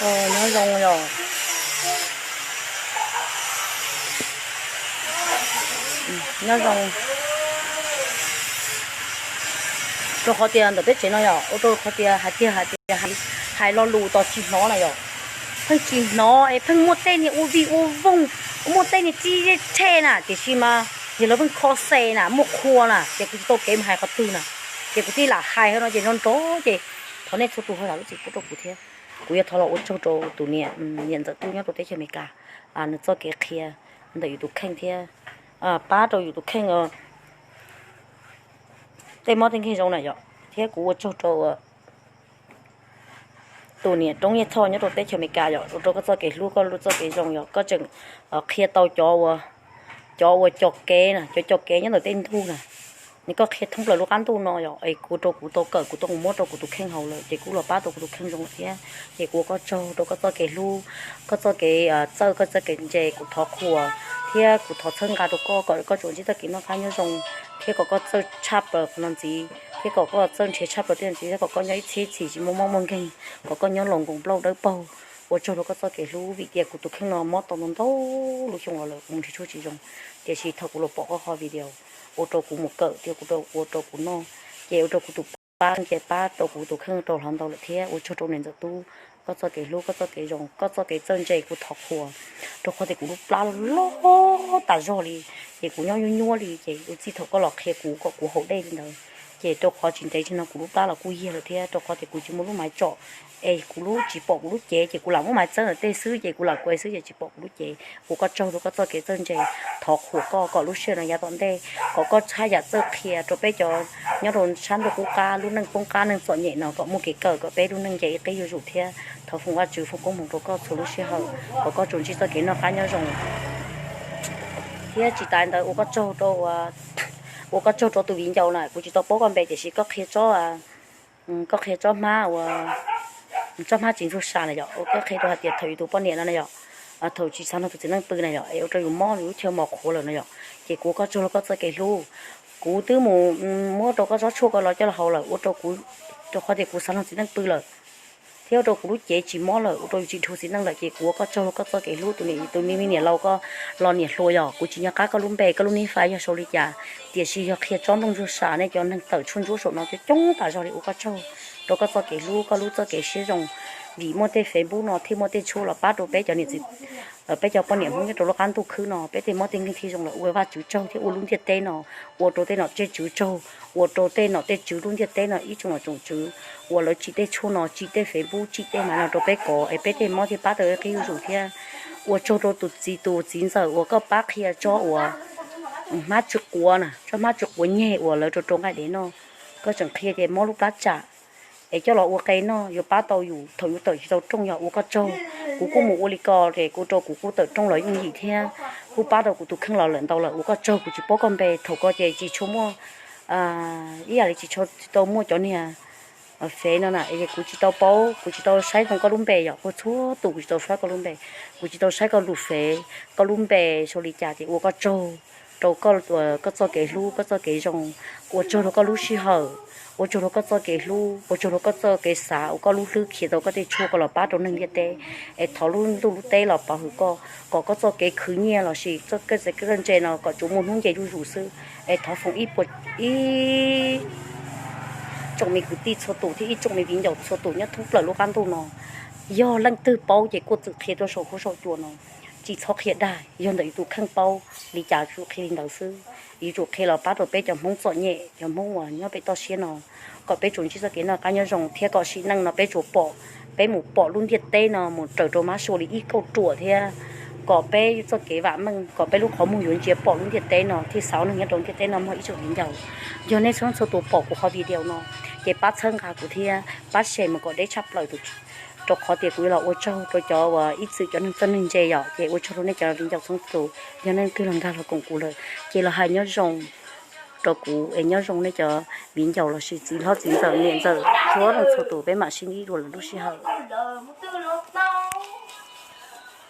Nyob zoo yom. Nyob zoo. Rau qhov tias ntawm peb tsev no yom, ua rau qhov tias hais tiag hais tias hais lo lus tos tsis hnov na yom. Pheej tsis hnov es pheej muaj tej niag ua vij ua voog, muaj tej niag tib zeb rhe na, tiam sis mas yog lawv pheej kho xe na, muaj qhua na, ces kuv tsis tau kev mus hais qhov twg na, ces kuv thiaj lam hais no ces nrov nrov ces thov nej txhua tus ho zam lub txim pub rau kuv thiab. Kuv yuav thov los ua tsaug rau tus niam, niam ntxawm tub nyob rau teb chaws Amelikas, nws txoj kev qhia ntawm yus tus kheej thiab pab rau yus tus kheej tej mob tej nkeeg zoo na yom. Thiab kuv ua tsaug rau tus niam Roob Nyiaj Txhoj nyob rau teb chaws Amelikas yom, ua rau koj txoj kev hlub koj lub txoj kev zoo yom, koj tseem qhia tau cov ua, cov ua cov kev na, cov cov kev nyob ntawm tej ntug na, nws koj qhia thoob plaws lub qab ntuj no yom, es kuv rau kuv tau kawm kuv tau muab rau kuv tus kheej haus lawm ces kuv los pab tau kuv tus kheej zoo lawm thiab. Ces kuv ua koj tsaug rau koj txoj kev hlub, koj txoj kev txawj, koj txoj kev ntse, kuv thov qhuas thiab kuv thov txhawb nqa rau koj kom koj tsuas ntsib txoj kev noj qab nyob zoo, thiab kom koj txawj tshaj plaws qhov no ntxiv, thiab kom koj txawj nrhiav tshaj plaws tej ntxiv, thiab kom koj nyob ib txhiab txhis tsis muaj mob muaj nkeeg, kom koj nyob laus nkoos plaub dawb paug. Ua tsaug rau koj txoj kev hlub vim tias kuv tus kheej no mob tau ntau ntau lub xyoo los lawm kuv mus nrhiav tshuaj tsis zoo, tiam sis thaum kuv los pom koj qhov video, ua rau kuv mus kawm thiab kuv ua rau kuv noj, ces ua rau kuv tus pab ces pab rau kuv tus kheej rau hlob ntau lawm thiab. Ua tsaug rau niam ntxawm tub, koj txoj kev hlub, koj txoj kev zoo, koj txoj kev txawj ntse kuv thov qhuas, rau qhov tias kuv lub plab loj tas zog li, ces kuv nyob nyuaj nyuaj li ces ua txij thaum koj los qhia kuv kom kuv haus dej li ntawd, ces rau qhov tsis ntev tsis no kuv lub plab los kuj yiag lawm thiab, rau qhov tias kuv tsis muaj lub maiv tsom, es kuv lub tsis pom kuv lub cev ces kuv lam muab maiv txeeb ntawm tej xwb ces kuv lam kuav xwb ces tsis pom kuv lub cev. Ua koj tsaug rau koj txoj kev txawj ntse, thov qhuas koj kom lub sij hawm no yav tom ntej kom koj haj yam txawj qhia rau peb cov nyob rau sab ntuj qub qab lub neej poob qab neej txom nyem no kom muaj kev kawm kom peb lub neej nce ib qib zuj zus thiab. Thov foom Vajtswv foom koob hmoov rau koj txhua lub sij hawm kom koj tsuas ntsib txoj kev noj qab nyob zoo. Thiab tsis tas ntawd ua koj tsaug rau, ua koj tsaug rau tus viv ncaus na, kuv tsis tau paub koj npe tiam sis koj qhia tsob, koj qhia tsob hmab ua, tsob hmab tsis ntxuag sa na yom, ua koj qhia rau hais tias thaum yus tus poj niam no na yom, thaum tsis xav nrog tus txiv neej pw na yom es ua rau yus mob yus lub chaw mos qhuav lawm no yom, ces kuv ua koj tsaug rau koj txoj kev hlub. Kuv twb mus muab rau koj tsob tshuaj koj los coj los haus lawm ua rau kuv, rau qhov tias kuv xav nrog txiv neej pw lawm thiab ua rau kuv lub cev tsis mob lawm, ua rau yus tsis dhuav txiv neej lawm, ces kuv ua koj tsaug rau koj txoj kev hlub. Tus niam, tus me niam laus koj los niam hluas yog kuv tsis nco qab koj lub npe koj lub nib fais yog sau li cas, tiam sis yog qhia tsob nplooj ntsuag sam nej cov neeg tawm tshuaj ntsuab saum no coob coob tas zog li, ua koj tsaug rau koj txoj kev hlub koj lub txoj kev siab zoo, vim muaj tej Facebook no thiaj muaj tej tshuaj los pab rau peb cov niam txiv, peb cov poj niam Hmoob nyob rau lub qab ntuj khwb no peb tej mob tej nkeeg thiaj zoo lawm. Ua Vajtswv tsaug thiab ua lub ntiaj teb no, ua rau tej nom tswv tsaug, ua rau tej nom tej tswv lub ntiaj teb no ib tsoom nom tsoom tswv uas lawv tsim tej tshuaj no, tsim tej Facebook, tsim tej maiv no rau peb kov es peb tej mob thiaj pab tau ib qib zuj zus thiab. Ua tsaug rau tus txiv, tus txiv ntxawm uas koj pab qhia tsob uas hmab tsw quav na, tsob hmab tsw quav nyeg uas lawv rau rau nqaij dev noj, koj tseem qhia ces mob lub plab tsam es coj los ua qe noj yuav pab tau yus thaum yus tawm tsis tau rooj, yog ua koj tsaug. Kuv kuj mus ua li ko ces kuv rau kuv kuj tawm rooj los yooj yim thiab, kuj pab rau kuv tus kheej los lawm ntau lawm. Ua koj tsaug, kuv tsis paub koj npe, thaum ko ces tsis tshua muaj, ib yam li tsis tshua tau muaj cov niag fev no na, kuv tsis tau paub, kuv tsis tau saib zoo koj lub npe yom, kuv txhua tus kuv tsis tau saib koj lub npe, kuv tsis tau saib koj lub fev, koj lub npe sau li cas ces ua koj tsaug rau koj txoj kev hlub koj txoj kev zoo, ua tsaug rau koj lub sij hawm, ua tsaug rau koj txoj kev hlub, ua tsaug rau koj txoj kev xav uas koj lub hlwb khiav tau koj tej tshuaj koj los pab rau neeg ntiaj teb. Es thov lub ntuj lub teb los pov hwm koj, kom koj txoj kev khwv nyiaj los sis koj txoj kev txawj ntse no kom tsuas muaj hnub nce zuj zus xwb. Es thov foom ib puas, ib tsoom me kwv tij txhua tus thiab ib tsoom me viv ncaus txhua tus nyob thoob plaws lub qab ntuj no, yog leej twg paub ces kuj txwm qhia tuaj saum huab saum cua no, tsis txhob qhia dag, yog ntawm yus tus kheej paub li cas yuav tsum qhia li ntawd xwb. Yuav tsum qhia los pab rau peb cov Hmoob txom nyem, cov Hmoob uas nyob pem toj siab no, kom peb tsuas ntsib txoj kev noj qab nyob zoo thiab kom sim neej no peb tsuas pom, peb mus pom lub ntiaj teb no mus raws rau mab sua li ib kauj ruam thiab kom peb txoj kev vam meej, kom peb lub qhov muag yuav ntsia pom lub ntiaj teb no thiaj xav ua neeg nyob rau ntiaj teb no mog ib tsoom viv ncaus. Yog nej txhua txhua tus pom kuv qhov video no ces pab txhawb nqa kuv thiab pab share mus kom deb tshaj plaws tus, rau qhov tias kuv yuav los ua tsaug rau cov uas ib txwm cov neeg txawj neeg ntse yom. Ces ua tsaug rau nej cov viv ncaus txhua tus, yog nej leej twg los nkag los koom kuv lawm ces los hais nyob zoo rau kuv es nyob zoo nej cov viv ncaus los sis txiv hlob txiv ntxawm niam ntxawm txhua leej txhua tus, peb mam sib ntsib dua lwm lub sij hawm.